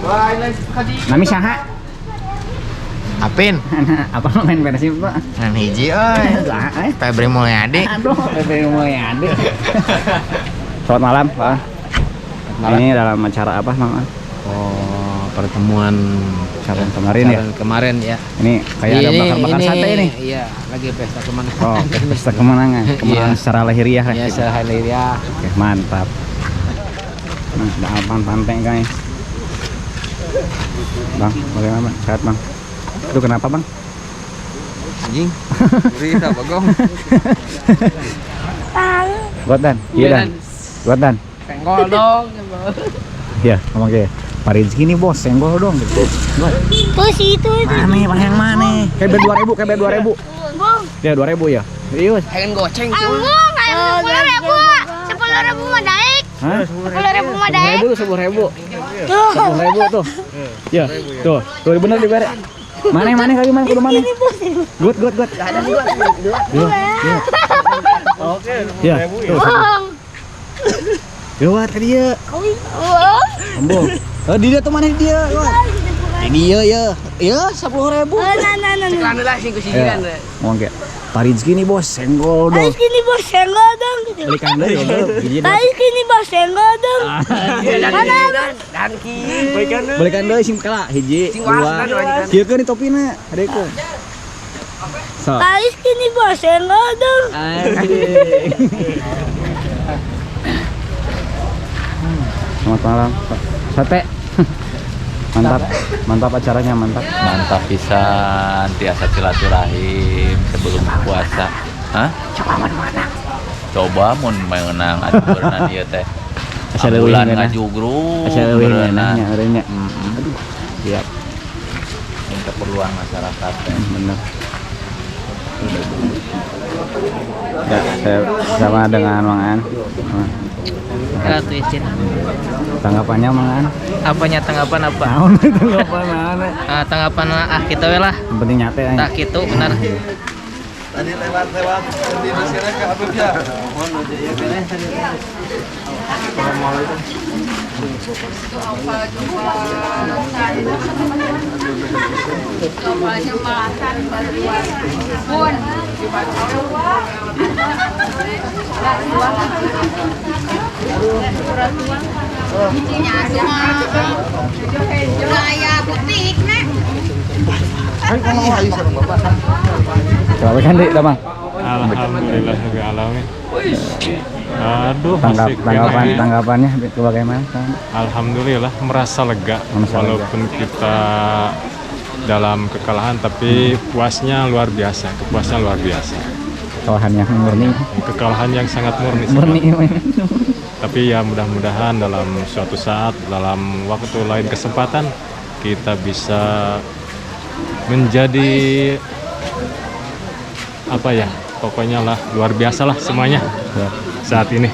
Nami saha? Apin? Apa lo main Persib, Pak? Ngan hiji euy. Saha eh? Febri Mulyadi. Aduh, Febri Mulyadi. Selamat malam, Pak. Malam. Ini dalam acara apa, Mang? Oh, pertemuan calon kemarin ya? Kemarin ya. Ini kayak ada bakar-bakar sate ini. Iya, lagi pesta kemenangan. Oh, pesta kemenangan. Kemenangan Iya. secara lahiriah. Iya, secara lahiriah. Oke, mantap. Nah, ada apaan pantai, guys. Bang, bagaimana, Bang? Sehat, Bang? Itu kenapa, Bang? Anjing. Berita bagong. Godan. Iya, Dan. Godan. Senggol dong. Iya, ngomong kayak Pak Rizky nih bos, senggol dong gitu. God. Terus itu Mana, Bang, yang mana? Kayak 2000, kayak 2000. Bang. Ya 2000 ya. Serius. Pengen goceng cuy. Anggung, ayo 10.000. 10.000 mah daek. Hah? 10.000 mah daek. 10.000 tuh, 10.000. 10.000 tuh. Ya, tuh. Tuh bener dibere. Mana mana kali mana kudu mana? Good good good. Dua. Iya. Oke, Ya, tuh. Bang. Lewat ke dia. Bang. Embung. Oh, di dia tuh mana dia? Di dia ya. Ya, 10.000. Nah, nah, nah. Cekan lah sing kusijiran. Ya. Ngomong kayak Pak Rizky nih bos, senggol dong. Ayo sini bos, senggol dong gitu. Belikan deui goblok. Hiji dua. Ayo sini bos, senggol dong. Mana? Dan ki. Belikan deui sing kala hiji, Sing waras, dua. dan wajikan. Kieu keun topina, hadekeun. Sok. Ayo sini bos, senggol dong. Anjing. Selamat malam, Pak. Sate. Mantap, mantap acaranya, mantap. Mantap pisan, tiasa silaturahim sebelum puasa. Hah? Coba mun menang. Coba mun meunang atuh beureunan ieu teh. Asa leuwih Ambulan ngeunah. ngajugruk. Asa leuwih beureunan. ngeunahnya eureunnya. Mm-mm. Aduh, siap. Ini keperluan masyarakat teh. Bener. Ya, saya sama dengan Mang An. Ratu izin. Tanggapannya Mang An? Apanya tanggapan apa? Naon tanggapan Mang An? Ah, tanggapan ah kita we lah. Yang penting nyate aja. Tak gitu benar. Tadi lewat-lewat di masyarakat apa ya? Coba kan Dik, Bang. Alhamdulillah rabbil alamin. Aduh, masih Tanggapan kena. Tanggapannya itu bagaimana? Alhamdulillah merasa lega Merasa lega. walaupun kita dalam kekalahan tapi puasnya luar biasa, kepuasan luar biasa. Kekalahan yang murni. Kekalahan yang sangat murni. Sekali. Murni. Tapi ya mudah-mudahan dalam suatu saat, dalam waktu lain kesempatan kita bisa menjadi apa ya? Pokoknya lah luar biasa lah semuanya Ya. saat ini.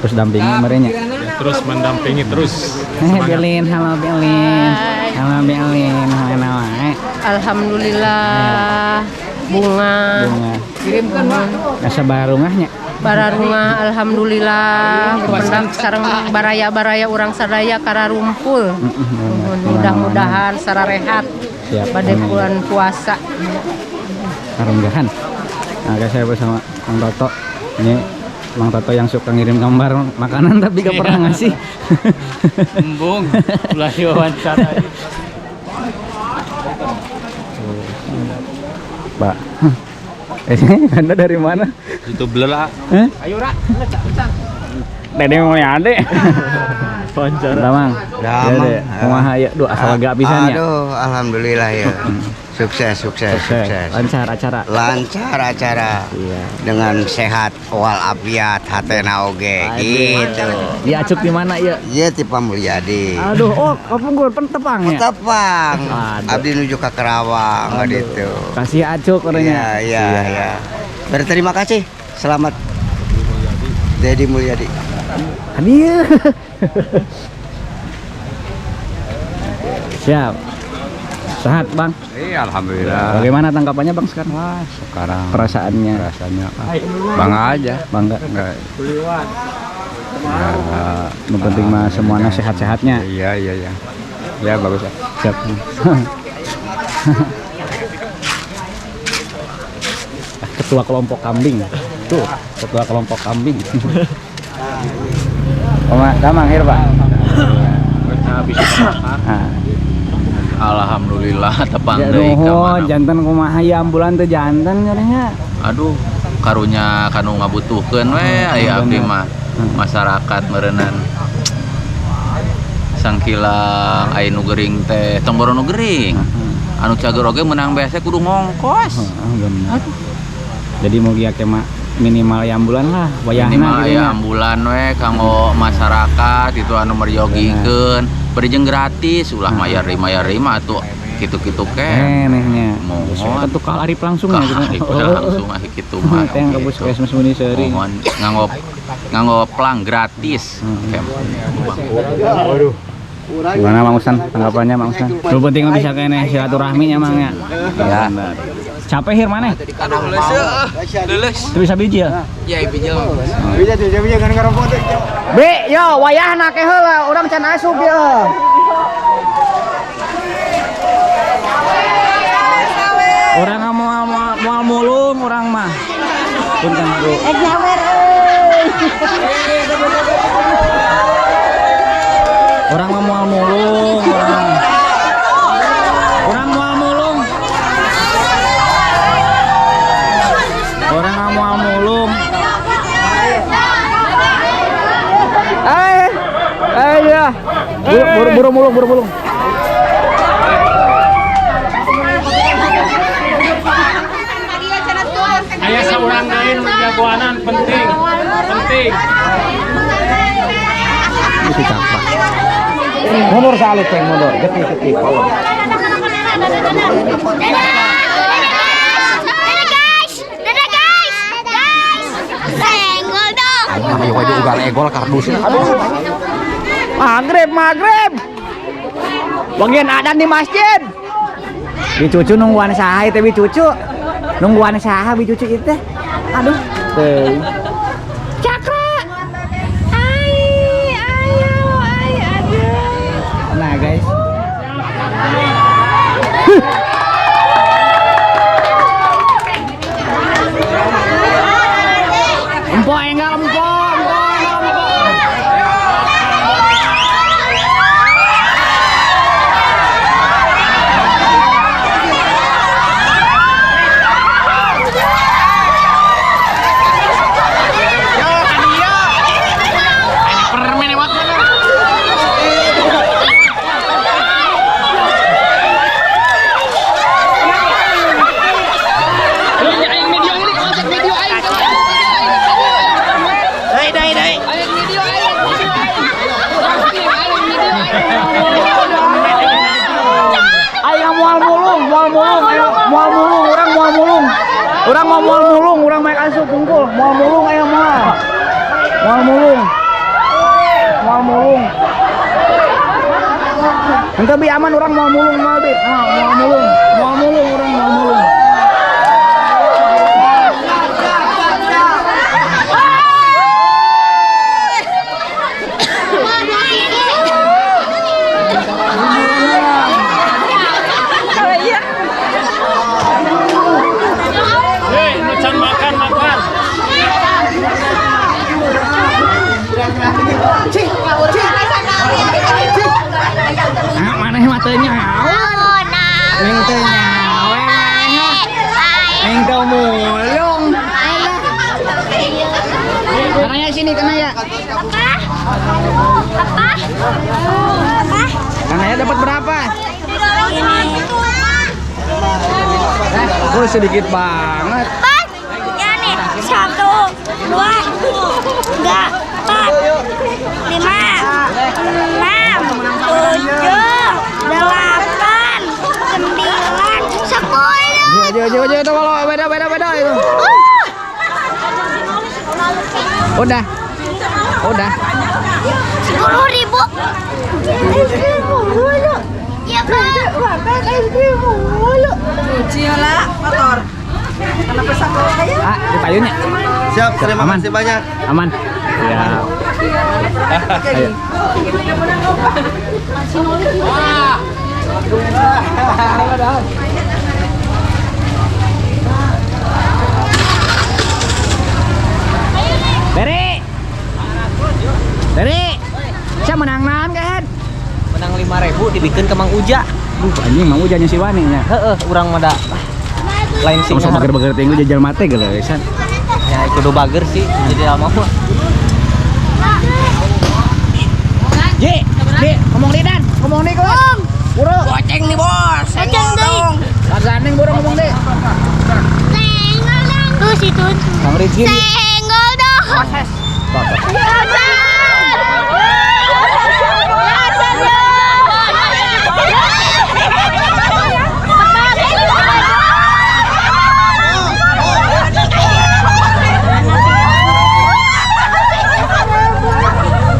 Terus dampingi merenya. Ya, terus mendampingi terus. Eh, Semangat. Belin, halo Belin. Halo Belin, halo wae. Alhamdulillah bunga Bunga. Asa barungahnya. bararungah alhamdulillah kependak sareng baraya-baraya urang sadaya kararumpul. Mudah-mudahan sararehat Siap. pada Amin. bulan puasa. Karunggahan. Nah, guys, saya bersama Mang Toto. Ini Mang Toto yang suka ngirim gambar makanan tapi gak pernah ngasih. Embung, ulah diwawancara. Pak. Anda dari mana? Itu belah. Hah? Ayo Ra. Dede Mulyadi. Wawancara. Damang. Damang. Ya, Dek. Kumaha ya? Duh, asal lega pisan ya. Aduh, alhamdulillah ya. Sukses, sukses, sukses. Lancar acara. Lancar acara. Iya. Dengan sehat walafiat hatena oge gitu. Ya acuk di mana ya? Iya ti Mulyadi. Aduh, oh, kapungkur pentepang ya. Tepang. Aduh. Abdi nuju ke Kerawang gitu. Kasih acuk Iya, orangnya. iya, iya. Berterima kasih. Selamat. Dedi Mulyadi. Hadir. Siap. Sehat, Bang. Iya, alhamdulillah. Bagaimana tanggapannya, Bang, sekarang? Wah, sekarang Perasaannya rasanya bangga aja. bangga. Enggak. Yang penting mah semuanya sehat-sehatnya. Iya, iya, iya. Ya bagus ya. Siap. Ketua kelompok kambing. Tuh, ketua kelompok kambing. Oma, damang hir, Pak. Ah. Alhamdulillah tepang Ya deui ka nuhun, mana. janten kumaha ya ambulan teu janten nya. Aduh, karunya kanu ngabutuhkeun we aya abdi mah. Masyarakat meureunan sangkilang aya nu gering teh tong boro nu gering. Anu cager oge meunang beasnya kudu ngongkos. Bener. Jadi mau gia kema minimal ya ambulan lah, wayahna Minimal gitu aya nya. ambulan we kanggo masyarakat itu anu meryogikeun, beri jeung gratis ulah mayar deui mayar deui mah atuh kitu-kitu ke. Enehnya. Mohon. Tentu kalah arif langsung ya gitu. Kah, langsung ah kitu mah. Teh yang ke puskesmas Bunisari. Mohon nganggo nganggo plang gratis. Kem. Waduh. Gimana Mang Usan? Tanggapannya Mang Usan? Lu penting mah bisa kene silaturahmi nya Mang ya. Ya. Capek hir maneh? Lulus. Itu bisa bijil. Ya bijil. Bisa bisa bisa kan ngerokok tuh. Bi, yo wayahna ke heula, urang can asup ya. Urang mah moal moal moal mulung urang mah. Punten Bu. Nyawer euy. Urang mah moal mulung, urang. Urang moal mulung. Urang mah moal mulung. Eh, eh ya. Buru, buru, buru mulung, buru mulung. Aya saurang deui nu jagoanan penting. Penting. Itu cakep. Mundur salut ceng mundur, getih getih power. Dadah. Dadah guys. Dadah guys. Guys. Senggol dong. Ayo aja ugal egol kardusnya. Aduh. Maghrib, maghrib. Bagian adan di masjid. Bi cucu nungguan saha ieu teh bi cucu. Nungguan saha bi cucu ieu teh. Aduh. Teuing. Cakra. Ai, ayo, ai, aduh. Nah, guys. Empok enggak empok, empok enggak empok. Ayo moal mulung, moal mulung, ayo moal mulung, urang moal mulung. Urang mau moal mulung, urang maek asup kumpul, moal mulung ayo moal. Moal mulung. Moal mulung. Ente bi aman urang moal mulung moal bi. Moal moal mulung, moal mulung urang moal mulung. Hei, nu can makan makan. Nah, maneh mah teu nyawer. Neng teu nyawer maneh. Neng teu mulung. Kanaya sini Kanaya. Apa? Apa? Apa? Kanaya dapat berapa? Ini. Oh, sedikit banget. Empat. Ya nih. 1, 2, 3, 4, 5, 6, 7, 8, 9, 10. Ayo, ayo, ayo, itu kalau beda, beda, beda itu. Udah, udah. 10.000. Ya Pak. Ah, di payunnya. Siap, terima Aman. kasih banyak. Aman. Ya. Ayo. Dah. Beri. Beri. Saya menang naon kan? Menang 5000 dibikeun ke Mang Uja. Anjing Mang Uja nya si Wani nya. Heeh, urang mah da lain sih. Sama bager-bager tinggu jajal mate geuleuh. Ya kudu bager sih jadi lama mah. Ji, di, ngomong di Dan, ngomong di kelas. Buru. Goceng nih bos. Goceng deui. Kagak buru ngomong di. Senggol dong. Tuh situ. Kang Rizky. Senggol dong. Proses. Hasan. Hasan.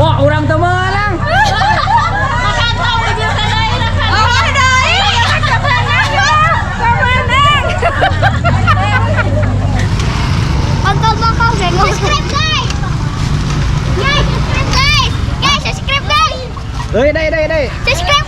Wah, orang teu meunang. Subscribe guys. Guys, subscribe guys. Guys, subscribe guys. Deui, deui, deui, deui. Subscribe.